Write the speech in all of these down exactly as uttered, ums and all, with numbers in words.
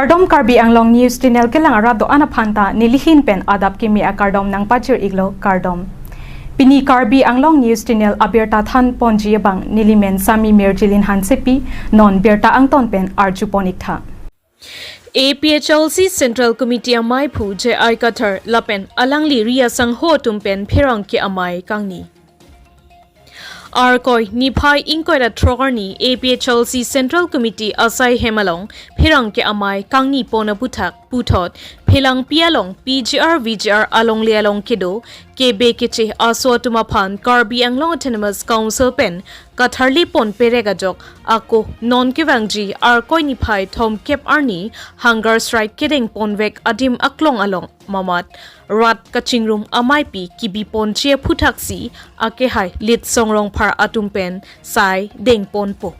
Kardom, Karbi Anglong News Channel kelang arat do-an aphan ta nelihin pen adap kimi akardom nangpajir iklo, kardom. Pini Karbi Anglong News Channel abirta than ponji abang nelimen Sami Mirjilin Hansepi, non birta angton pen arju pon iktha. A P H L C Central Committee amei aphu J I Kathar lapen alangli ri asangho atum pen pherangke amei kangni. Arkoi niphai ingkoi ra throk arni A P H L C Central Committee asai hem along pherangke amei kangni pon aputhak puthot Phelangpi along P G R V G R alongle along kedo kebe keche aso atum aphan Karbi Anglong Autonomous Council pen katharli pon perek ajok ako non kevangji Arkoi niphai thomkep arni hunger strike kedeng ponvek adim aklong along mamat rat kachingrum ameipi kebi ponji aphuthaksi akehai Litsong Rongphar atum pen sai deng ponpo.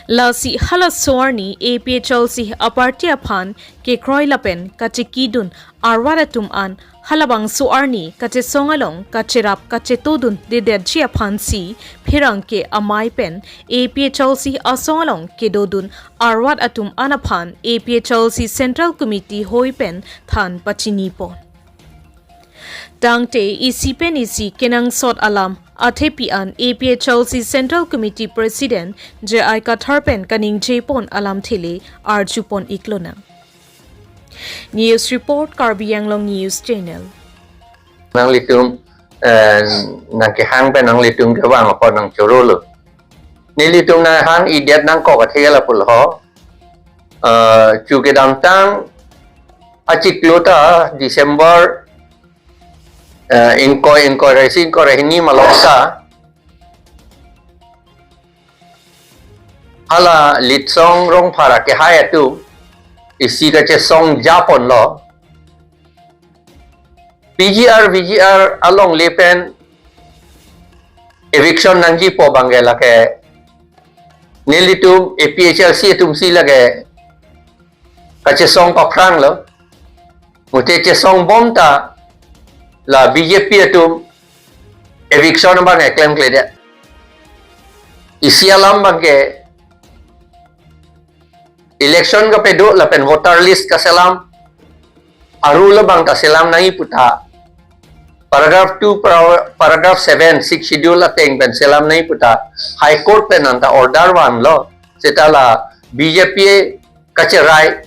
Lasi halaso arni A P H L C aparty aphan kekroi lapen kachekidun arwar atum an halabangso arni kachesong along kacherap kachetodun dedetji aphansi pherangke amei pen A P H L C asong along kedodun arwar atum an aphan A P H L C Central Committee hoi pen than pachini pon. Tangte isi pen isi kenangsot alam athepi an A P H L C Central Committee President J I Kathar pen kaningje pon alamthe le arju pon iklonang. News report, Karbi Anglong News Channel. Nanglitum, eh, nangkehang pen nanglitum kevang apot nangchorolo. Nelitum nanghang idet nangkok athe ke lapulo. Eh, chu kedamtang achiklo ta December, eh, ingkoi, ingkoi ra isi, ingkoi ra hini malom ta hala Litsong Rongphar akehai atum isi kachesong japonlo. P G R V G R alongle pen eviction nangjipo abangke lake nelitum A P H L C atumsi lake kachesong paphranglo. Mute chesong bom ta la B J P atum eviction abang klemkledet. Isi alam abangke election kapedo lapen voter list kaselam, a-rule abang ta selam nangji pu ta paragraph two, para-, paragraph seven, sixth schedule ateng pen selam nangji pu ta High Court pen anta order vanlo. Seta la B J P kacherai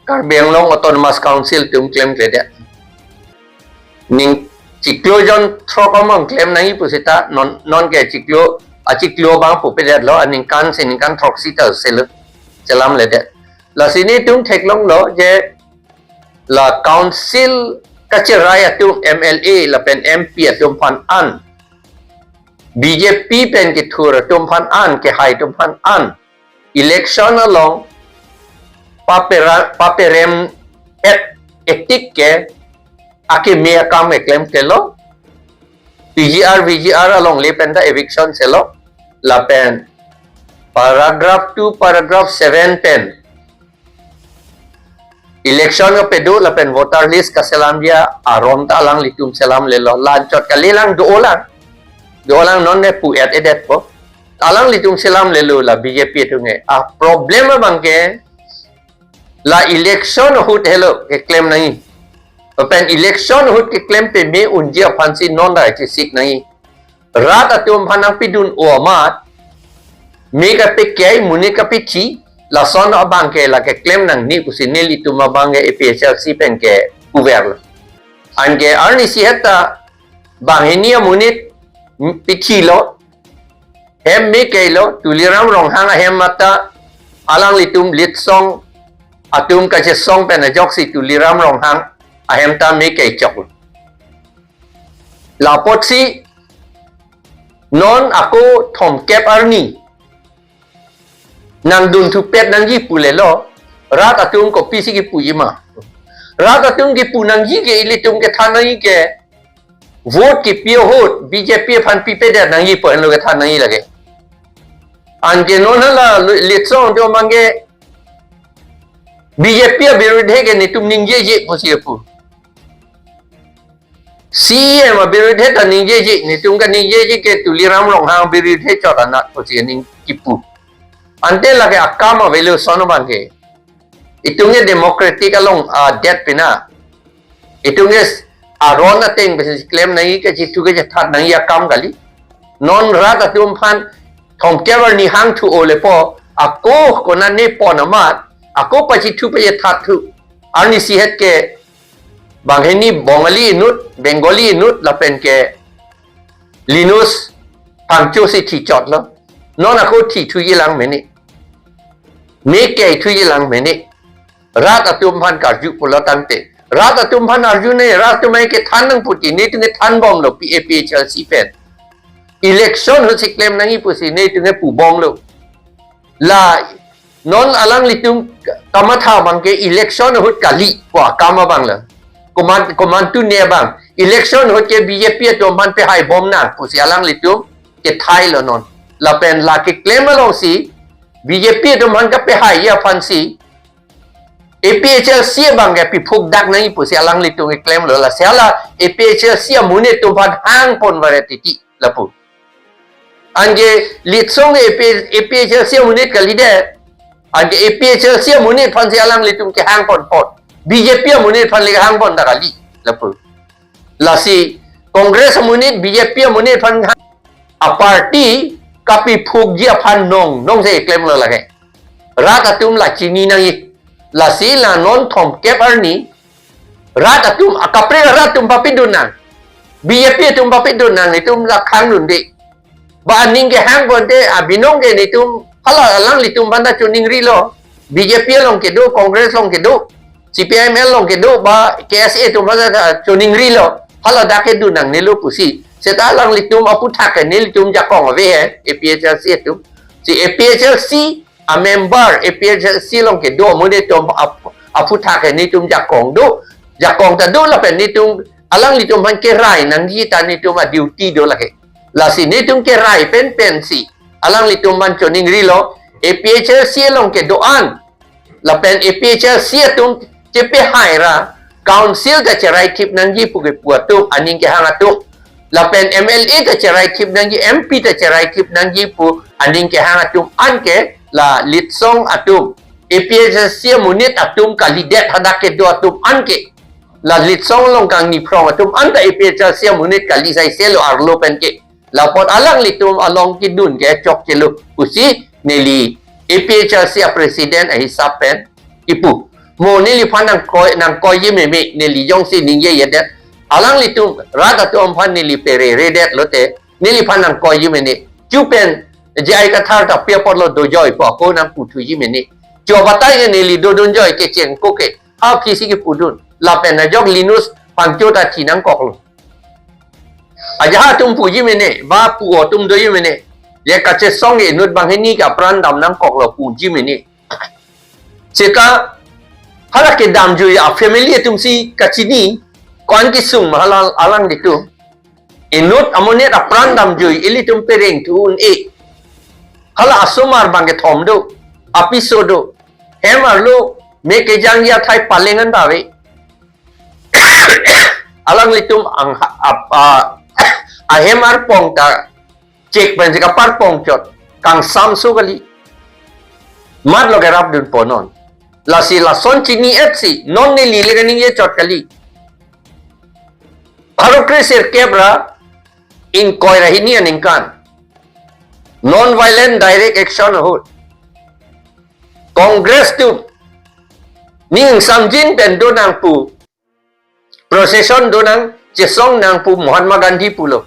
Karbi Anglong Autonomous Council atum klemkledet. Ning chiklo jon throk among klem nangji pu seta non, nonke chiklo, achiklo abang pupedetlo, aningkan si ningkan throksi ta selo, selamledet. Lasi nelitum theklonglo je la council kacherai atum M L A lapen M P atum aphan an, B J P pen kethur atum aphan an, kehai atum aphan an election along papera-, paperem et etik ke akeme akam keklemklelo. P G R, V G R alongle pen ta eviction selo. Lapen paragraph two, paragraph seven pen election kapedo lapen voter list kaselamji aron ta alanglitum selamlelo. La-anchot kalilang, do-olang. Do-olang, non ne pu-et edetpo. Alanglitum selamlelo la B J P atum ke. A-problem abangke la election ahut helo keklem nangji. Lapen election ahut keklem peme unji aphansi non ta chesik nangji. Rat atum aphan nangpidun-o amat, me kapekei, monit kapethi, lason abangke la keklem nangne pusi nelitum abangke A P H L C pen ke uverlo. Anke arnisi het ta banghini amonit pethilo, hem me keilo, Tuliram Ronghang ahem mata alanglitum Litsong atum kachesong pen ajoksi Tuliram Ronghang ahem ta me keichoklo. Lapotsi non ako thomkep arni nangdun thupet nangji pulelo, rat atum kopisi kipuji ma? Rat atum kipu nangji ke ilitum kethan nangji ke vote kipi ahut B J P aphan pipedet nangji pu henlo kethan nangji lake. Anke non hala Litsong atum abangke B J P abirudhe ke netum ningjeje pusi pu. C E M abirudhe ta ningjeje, netum kaningjeje ke Tuliram Ronghang abirudhe chot anat pusi ning kipu. Ante lake akam avelo lason abangke. Itum ke democratic along, ah, det pina. Itum ke aron ateng pensi klem nangji, kachethu kachethat nangji akam kali. Non rat atum aphan thomkep arni hangthu-o lepo, ako konane pon amat, ako pachethu pachethat thu. Arnisi het ke banghini Bongali inut, Bengali inut lapen ke Linus Phangcho si thichotlo. Non ako thithuji lang mene. Me keithuji lang mene. Rat atum aphan karju pulo tangte, rat atum aphan arjunang, rat atum aphan kethan nangpo ti, netum kethan bomlo, P A P H L C pen. Election ahut si klem nangji pusi netum kepu bomlo. La non alanglitum kamatha abang ke election ahut kali pu akam abang la. Koman, komantu ne abang. Election ahut ke B J P atum aphan pehai bomnang pusi alanglitum kethailo non. Lapen la keklem alongsi B J P atum aphan kapehaiji aphansi A P H L C abang ke piphuk dak nangji pusi alanglitum keklemlo, lasi hala A P H L C amonit atum aphan hang pon varet titi lapu. Anke Litsong A P, A P H L C amonit kalidet. Anke A P H L C amonit aphansi alanglitum kehang pon pon. B J P amonit aphan le hang pon ta kali lapu. Lasi Congress amonit, B J P amonit aphan a party kapiphukji aphan nong, nong se klemlo lake. Rat atum la chini nangji. Lasi la non thomkep arni, rat atum, akaprek rat atum papidun nang. B J P atum papidun nang, itum la khangdunde. Ba aning kehang ponte, abinong ke netum, hala alanglitum aphan ta choningrilo. B J P along kedo, Congress along kedo, C P I M L along kedo, ba K S A atum aphan ta choningrilo. Hala dak kedun nangnelo pusi. Seta alanglitum aphuthak ke nelitum jakong ave he, A P H L C atum. Si A P H L C amember, A P H L C along kedo amonit atum ap-, aphuthak ke netum jakong do. Jakong ta do lapen netum alanglitum aphan kerai nangji ta netum aduty do lake. Lasi netum kerai pen pensi alanglitum aphan choningrilo, A P H L C along kedo-an lapen A P H L C atum chepehai ra council ta cherai thip nangji pu kepu atum, aning kehang atum. Lapen M L A ta cherai thip nangji, M P ta cherai thip nangji pu aning kehang atum anke la Litsong atum, A P H L C amonit atum kalidet hadak kedo atum anke. La Litsong along kangni phrong atum anta A P H L C amonit kali sai selo arlo pen ke. Lapot alanglitum along kedun ke chokchelo pusi neli A P H L C a president ahisap pen kipu. Mo neliphan nangkoi, nangkoiji meme, neli jongsi ningjejedet. Alanglitum rat atum aphan neli pereredet lote, neliphan nangkoiji mene. Chu pen J I Kathar ta pi apotlo dojoi pu ako nangputhuji mene. Chu abatai ke neli dodunjoi kecheng ko ke. Hap kisi kepudun. Lapen ajok Linus Phangcho ta thi nangkoklo. Ajahak atum puji mene, ba pu atum doji mene. Ye kachesong inut banghini ke apran dam nangkoklo puji mene. Seta hala kedamjui a family atum si kachini, ko-an kesung ma hala alanglitum. Inut amonit apran damjui ilitum pereng thu un-e. Hala asomar bang kethom do, apiso do. Hem arlo me kejangji athai paleng an ta ave. Alanglitum ang ha-, ap-, a, ahem arpong ta chek pensi kaparpong chot. Kangsam so kali. Matlo kerapdun ponon. Lasi lason chini-et si non neli le kaningje chot kali. Pharo kre sirkep ra ingkoi ra hini aningkan non-violent direct action ahut Congress atum ning samjin pen do nang pu, procession do nang, chesong nang pu Mahatma Gandhi pulo.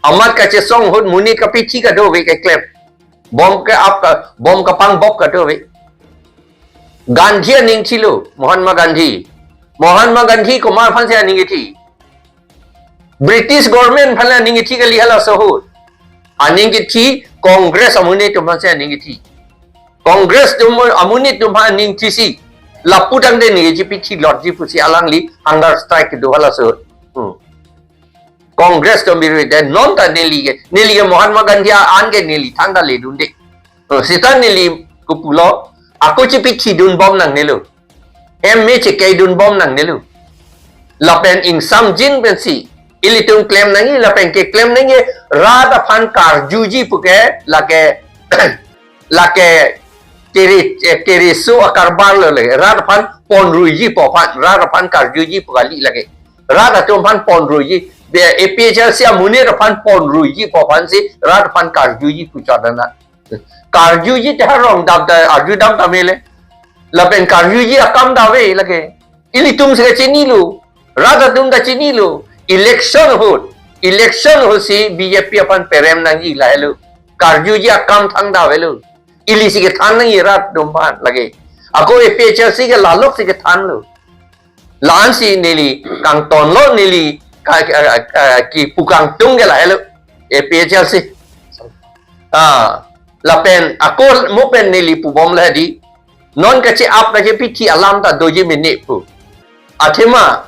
Amat kachesong ahut monit kapithi kadokave keklem. Bom ke ap ka, bom kapang bop kadokave. Gandhi aning thilo, Mahatma Gandhi. Mahatma Gandhi komat aphansi aning kethi? British government aphan aning kethi kali halaso ahut. Aning kethi Congress amonit atum aphansi aning kethi. Congress atum amonit atum aphan aning thisi. Lapu tangte neli chipithi lotji pusi alangli hunger strike kedo halaso ahut. Hmm. Congress atum biru de non ta neli ke, neli ke Mahatma Gandhi a-an ke neli thangta ledunde. Oh, seta neli kopulo, ako chipithidun bom nangnelo. Hem me chekei dun bom nangnelo. Lapen ingsamjin pensi ilitum klem nangji, lapen keklem nangji rat aphan karjuji puke, lake, lake kere, eh, kereso akarbar lo lake. Rat aphan ponruiji pu aphan, rat aphan karjuiji pu kali lake. Rat atum aphan ponruiji. Be A P H L C amonit aphan ponruiji pu aphan si rat aphan karjuiji pu chot na. Karjuiji te ha rong dam ta arju dam ta mele. Lapen karjuiji akam ta ave lake. Ilitum si kachinilo. Rat atum ta chinilo. Election ahut. Election ahut si B J P aphan perem nangji lahelo. Karjuiji akam thangta avelo. Ili si kethan nangji rat atum aphan lake. Ako A P H L C ke lalok si kethanlo. La-an si neli kangtonlo, neli ka, ka, ka, kipu kangtung ke lahelo. A P H L C. Ah, lapen ako mo pen neli pubom lahedi. Non kache-ap kachepithi alam ta doji mene pu. Athema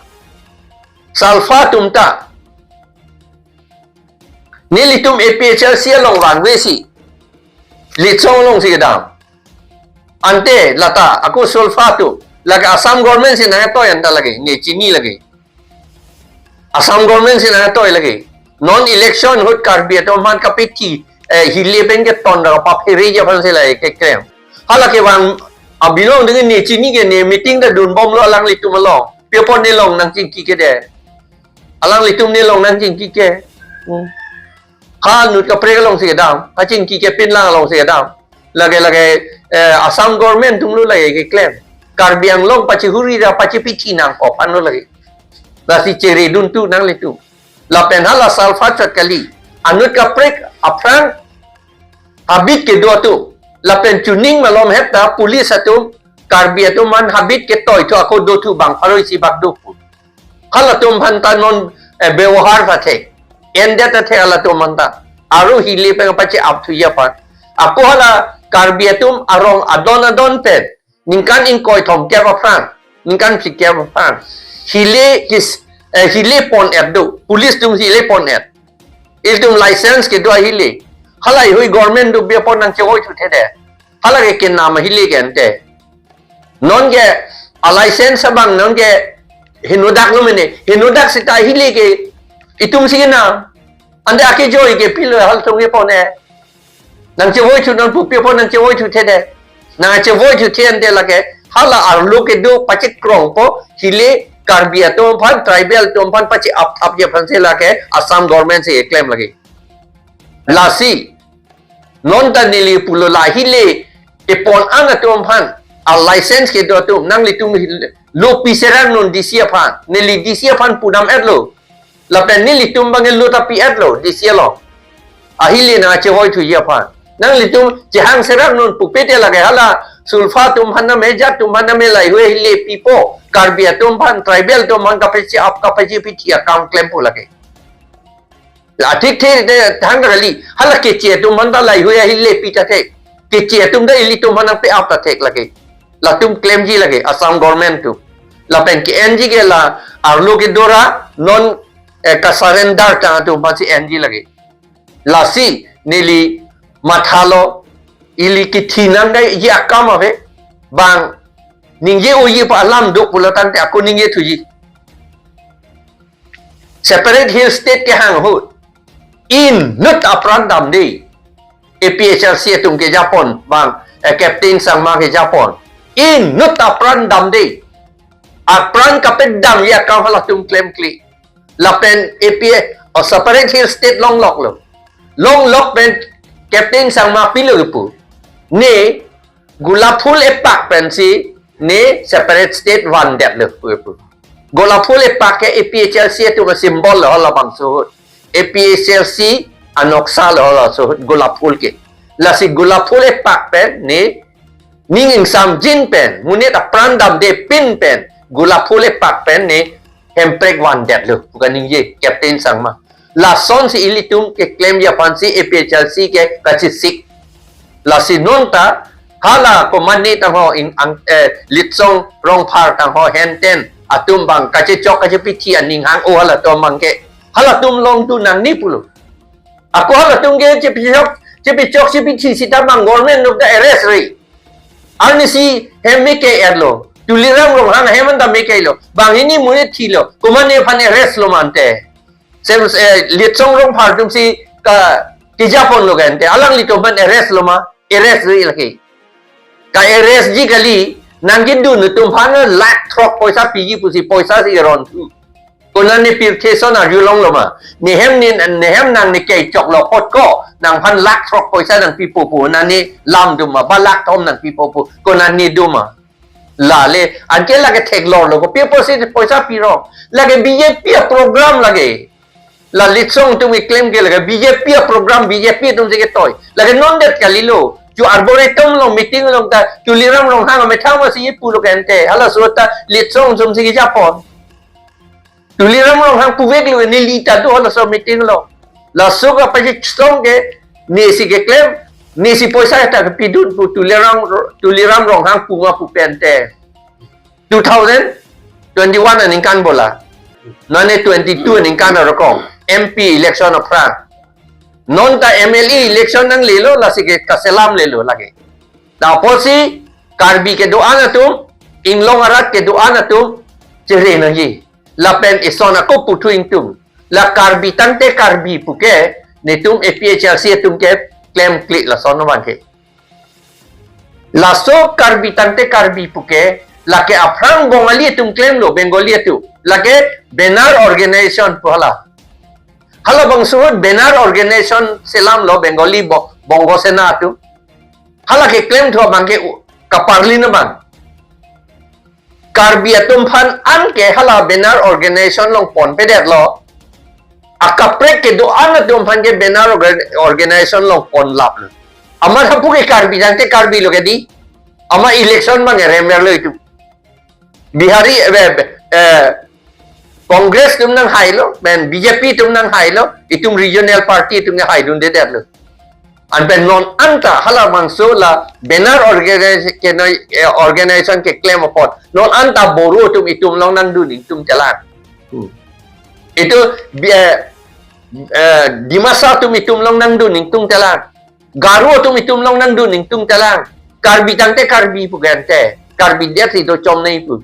SALFA atum ta nelitum A P H L C along vangve si Litsong along si kedam. Ante lata ako SALFA atum lake Assam government si nangtoi anta lake, ne chini lake. Assam government si nangtoi lake. Non election ahut Karbi atum aphan kapethi, eh, hile pen keton ra paphereji aphan si lake keklem. Hala kevang abinong ding ne chini ke ne meeting ta dunbomlo alanglitum along. Pi apot nelong nangchingki ke de. Alanglitum nelong nangchingki ke. Hmm. Ha inut kaprek along si kedam, ha chingki ke pinlang along si kedam. Lake lake, eh, Assam government atum lo lake keklem. Karbi Anglong pachihuri ra pachipithi nangkok aphan lo lake. Lasi chere duntu nanglitum. Lapen hala SALFA chot kali. Anut kaprek aphrang habit kedo atum. Lapen chuning malom het ta police atum Karbi atum aphan habit ketoithu ako dothu bang pharo isi bak do pu. Halatum aphan ta non, eh, bebohar ta thek. Endet ta thek halatum aphan ta. Aru hile pen pache-ap thuji aphan. Ako hala Karbi atum arong adon adon pen. Ningkan ingkoi thomkep aphrang. Ningkan phlikep aphrang. Hile kis, eh, hile pon-et do. Police atum hile pon-et. Ilitum license kedo ahile. Hala ihui government do bia pon nangchevoithu thede. Hala ke kenam ahile ke ante. Non ke a license abang non ke henodak lo mene. Henodak seta ahile ke itum si kenam. Ante akejoi ke pilo halatum ke pon-e. Nangchevoithu non pu pi apot nangchevoithu thede. Nangchevoithu the ante lake hala arlo kedo pachekrongpo hile Karbi atum aphan tribal atum aphan pache-ap thapji aphan si lake Assam government si keklem lake. Lasi non ta neli pulo la hile kepon-an atum aphan a license kedo atum nanglitum hile lo pi serang non D C aphan, neli D C aphan pudam-et lo. Lapen nelitum abang lo ta pi-et lo D C along. Ahile nangchevoithuji aphan. Nanglitum chehang serang non pupe te lake hala SALFA atum aphan name jat atum aphan name laheihui hile pipo. Karbi atum aphan tribal atum aphan kapache-ap kapachepithi akam klempo lake. La thikthe te thang kali. Hala keche atum aphan ta laheihui ahile pi ta thek. Keche atum ta ilitum aphan nangpe-ap ta thek lake. Latum klemji lake Assam government atum. Lapen ke-enji ke la arlo kedo ra non, eh, ka-surrender tang atum aphan si enji lake. Lasi neli mathalo ili kithi nangkaiji akam ave bang ningje unji pu alam do pulo tangte ako ningjethuji. Separate Hill State kehang ahut inut apran damde. A P H L C atum kejapon bang, eh, Captain Sangma kejapon. Inut apran damde. Apran kapedamji akam halatum klemkle. Lapen A P H, oh, Separate Hill State longlok lo. Longlok pen Captain Sangma pilo pu. Ne gulap phul epak pensi ne separate state vandetlo pu. Gulap phul epak ke A P H L C atum a-symbol lo halabangso ahut. A P H L C anoksa lo halaso ahut gulap phul ke. Lasi gulap phul epak pen ne ning ingsamjin pen, monit apran damde pin pen, gulap phul epak pen ne hemprek vandetlo pu kaningje Captain Sangma. Lasonsi ilitum keklemji aphansi A P H L C ke kachesik. Lasi non ta hala komatne tangho in ang, eh, Litsong Rongphar tangho henten atum bang kachechok kachepithi aning hang-o halatum abang ke. Halatum longdun nangne pulo. Ako halatum ke chepechok, chepechok chepithi sita bang government atum ta arrest ri. Arnisi hem meke-etlo. Tuliram Ronghang hem anta meke-lo. Banghini monit thilo. Komatne aphan arrest lo ma ante. Sem, eh, Litsong Rongphar atumsi ka, kejaponlo ke ante. Alanglitum aphan arrest lo ma. Arrest ri lake. Ka-arrest ji kali, nangkedun atum aphan lakh throk poisa piji pusi poisa si ronthu. Konat ne pirthe ason arjulonglo ma? Nehem ne, nehem nang ne kechoklo apot ko, nangphan lakh throk poisa nangpipo pu, nang ne lam do ma, ba lakh thom nangpipo pu, konat ne do ma? Lale, anke lake theklorlo, kopi apotsi poisa pirong? Lake B J P a-program lake. La Litsong atum keklem ke lake B J P a-program, B J P atumsi ketoi. Lake non det kalilo. Chu Arboretum along meeting along ta, Tuliram Ronghang amethang masi pulo kente. Halaso ta Litsong atumsi kejapon. Tuliram Ronghang puveklo, neli ta do halaso meeting along. Laso kapachesong ke, nesi keklem, nesi poisa ta kepidun pu Tuliram, Tuliram Ronghang pu ma pu pente. Two thousand twenty-one aningkan bola. Nane twenty-two aningkan arokong. M P election aphrang. Non ta M L A election nanglelo, lasi ke kaselamlelo lake. Lapusi Karbi kedo-an atum, inglong arat kedo-an atum, chere nangji. Lapen ison ako puthu ingtung. La Karbi tangte Karbi puke, netum A P H L C atum ke klemkle lason abang ke. Laso Karbi tangte Karbi puke, lake aphrang Bongali atum klemlo, Bengali atum. Lake Benar Organization pu hala. Halabangso ahut Benar Organization selamlo Bengali Bo-, Bongo Sena atum. Hala keklem thu abang ke u-, kaparli na abang. Karbi atum aphan anke hala Benar Organization along ponpedetlo. Akaprek kedo-an atum aphan ke Benar orga-, Organization along ponlaplo. Amat hapu ke Karbi tangte Karbi lo ke di. Amat election abang eremverlo itum. Bihari, eh, eh, Congress atum nanghailo, pen B J P atum nanghailo, itum regional party atum nanghaidundedetlo. Anpen non anta halabangso la Benar organization ke noi, eh, organization keklem apot. Non anta Boro atum itum along nangdun ingtungtelang. Hmm. Itum, eh, eh, Dimasa atum itum along nangdun ingtungtelang. Garo atum itum along nangdun ingtungtelang. Karbi tangte Karbi pu kente. Karbi det si dochom nangji pu.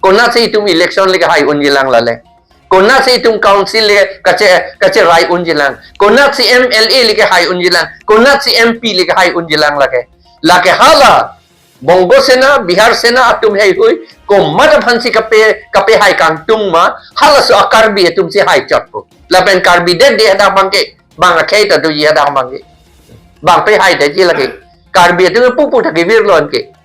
Konatsi itum election le kehai unjilang lale. Konatsi itum council le kache, kacherai unjilang. Konatsi M L A le kehai unjilang. Konatsi M P le kehai unjilang lake. Lake hala Bongo Sena, Bihar Sena atum heihui, komat aphansi kape, kapehai kangtung ma, halaso a-Karbi atumsi haichotpo. Lapen Karbi det de hadak abang ke, bang akhei ta doji hadak abang ke. Bang pehai detji lake. Karbi atum pupu ta kevirlo anke.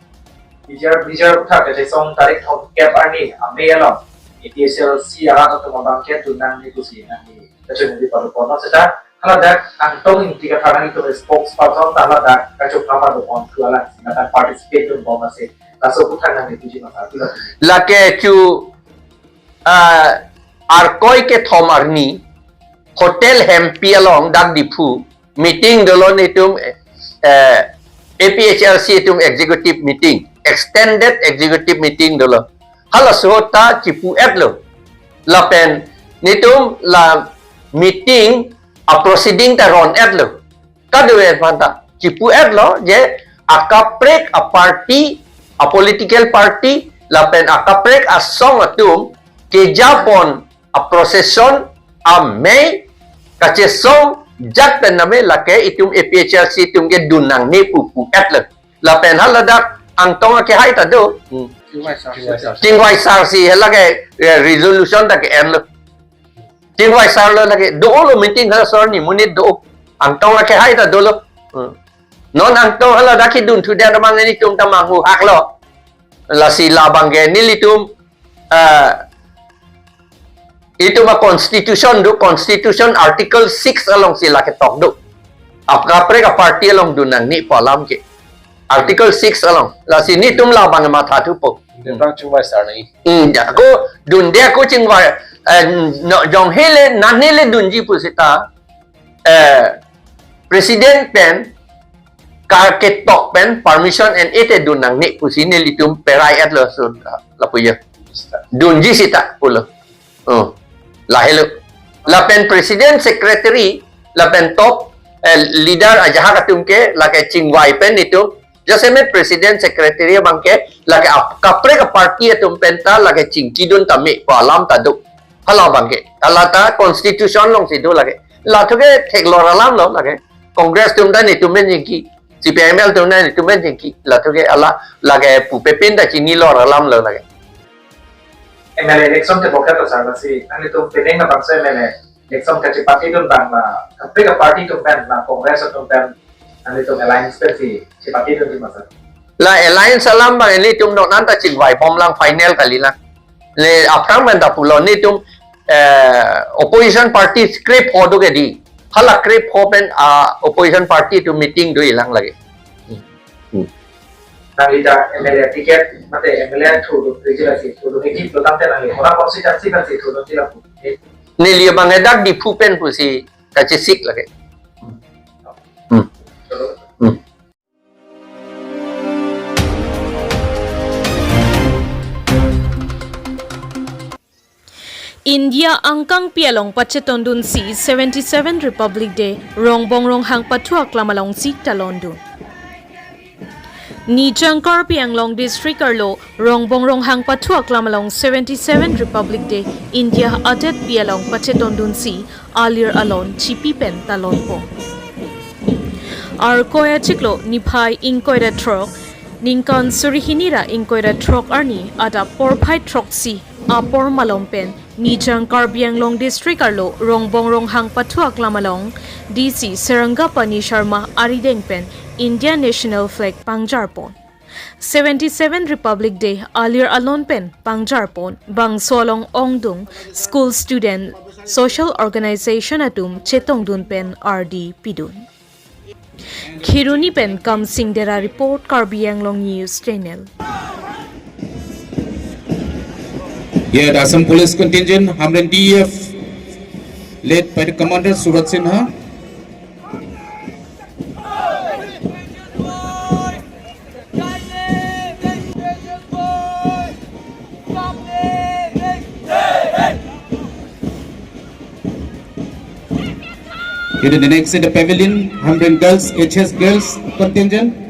Bijar, bijar uthak kachesong tarik thomkep arni, Amei along. A P H L C arat atum abang ke dun nangne pusi nangli kachunwi padopon seta, haladak Angtong Ingti kathar nangtum spokesperson ta haladak kachokma padopon thu alang si nangtum participate dunbom ase. Laso aphuthak nangli puji masa pilo. Lake chu, ah, Arkoi kethom arni, Hotel Hempi along dak Diphu, meeting dolo netum, eh, A P H L C atum executive meeting, extended executive meeting dolo. Halaso ahut ta chipu-etlo. Lapen netum la meeting a-proceeding ta ron-etlo. Kadokave aphanta chipu-etlo je akaprek a-party, a-political party, lapen akaprek asong atum kejapon a-procession amei kachesong jat pen name lake itum A P H L C atum ke dun nangne pu pu-etlo. Lapen haladak Angtong akehai ta do. Hmm. Chingvai sar. Chingvai sar si halake, eh, resolution ta ke-enlo. Chingvai sarlo lake dolo meeting halaso arni monit do. Angtong akehai ta dolo. Hmm. Non Angtong haladak kedun thudet abang nelitum ta manghuhaklo. Lasi labang ke nelitum, ah, itum a-constitution do, constitution article six alongsi lake tok do. Akaprek a-party along dun nangne pu alam ke. Article six along. Lasi netum labang matha thupo. Detang chingvai sar nangji. Hmm, ya, ako dunde ako chingvai, eh, no, jong hele, nangne le dunji pu seta, eh, president pen, ka ketok pen, permission en-ete dun nangne pusi nelitum perai-etlo so, lapu ya. Dunji seta, pulo. Oh, lahelo. Lapen president, secretary, lapen top, eh, leader ajahak atum ke, lake chingvai pen itum, jasemet president, secretary abang ke, lake ap-, kaprek a-party atum pen ta, lake chingkidun tame pu alam ta do. Halabang ke, hala ta constitution alongsi do lake. Lathu ke theklor alamlo lake. Congress atum ta netum pen chingki. C P I M L atum nangtum pen chingki, latum ke ala lake pupe pin ta chinilo alam lo lake. M L A election te bokat to sar si, nanglitum penang labangso M L A election kachepatidun abang la, kaprek aparty atum pen, la Congress atum pen, nanglitum alliance pensi chepatidunji ma sir? La alliance alam abang ilitum non anta chingvai bomlang, final kalilang. Le aphrang pen ta pulo, nelitum, eh, opposition party krepho do ke di. Hala krepho pen, ah, opposition party atum meeting dolang lake. Hmm. Hmm. Nangli ta M L A ticket, mate M L A thudun rijila si, thudun ejiplo tangte nangli Howrah constituency pensi thudunji lapu. Neli abang ke dak Diphu pen pusi kachesik lake. Hmm. Hmm. India angkangpi along pachetondunsi seventy-seven Republic Day Rongbong Ronghang pathu aklam alongsi talondun. Nijang Karbi Anglong District arlo Rongbong Ronghang pathu aklam along seventy-seven Republic Day India adetpi along pachetondunsi alir alon chipi pen talonpo. Arkoi achiklo niphai ingkoi ra throk, ningkan suri hini ra ingkoi ra throk arni adap porphai throksi apor malom pen Nijang Karbi Anglong District arlo Rongbong Ronghang pathu aklam along D C Sarangapani Sharma arideng pen India National Flag pangjarpon. Seventy-seven Republic Day alir alon pen pangjarpon, bangso along ongdung, school student, social organization atum chetongdun pen ardi pidun. Kheroni pen Kamsing Dera report, Karbi Anglong News Channel. Here, the Assam Police Contingent, Hamren D E F, led by the Commander Surat Sinha. Here the next in the pavilion, Hamren Girls, H S Girls Contingent.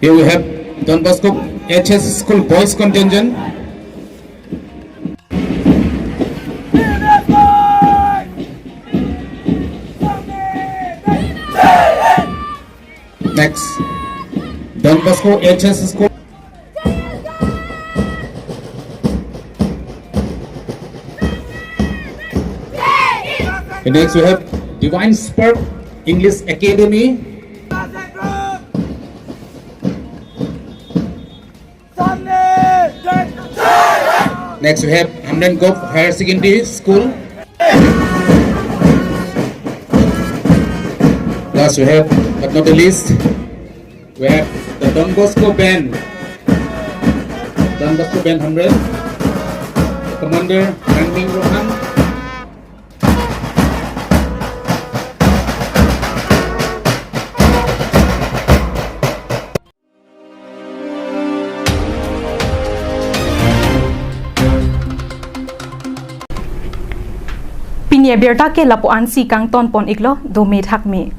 Here we have Don Bosco H S School Boys Contingent. Next, Don Bosco H S School. And next we have Divine Spark English Academy. Next we have Hamren Gop Higher Secondary School. Last we have, but not the least, we have the Don Bosco Band. Don Bosco Band Hamren. The commander, Nangming Rohan. Pini abirta ke lapu-ansi kangtonpon iklo, dome thakme.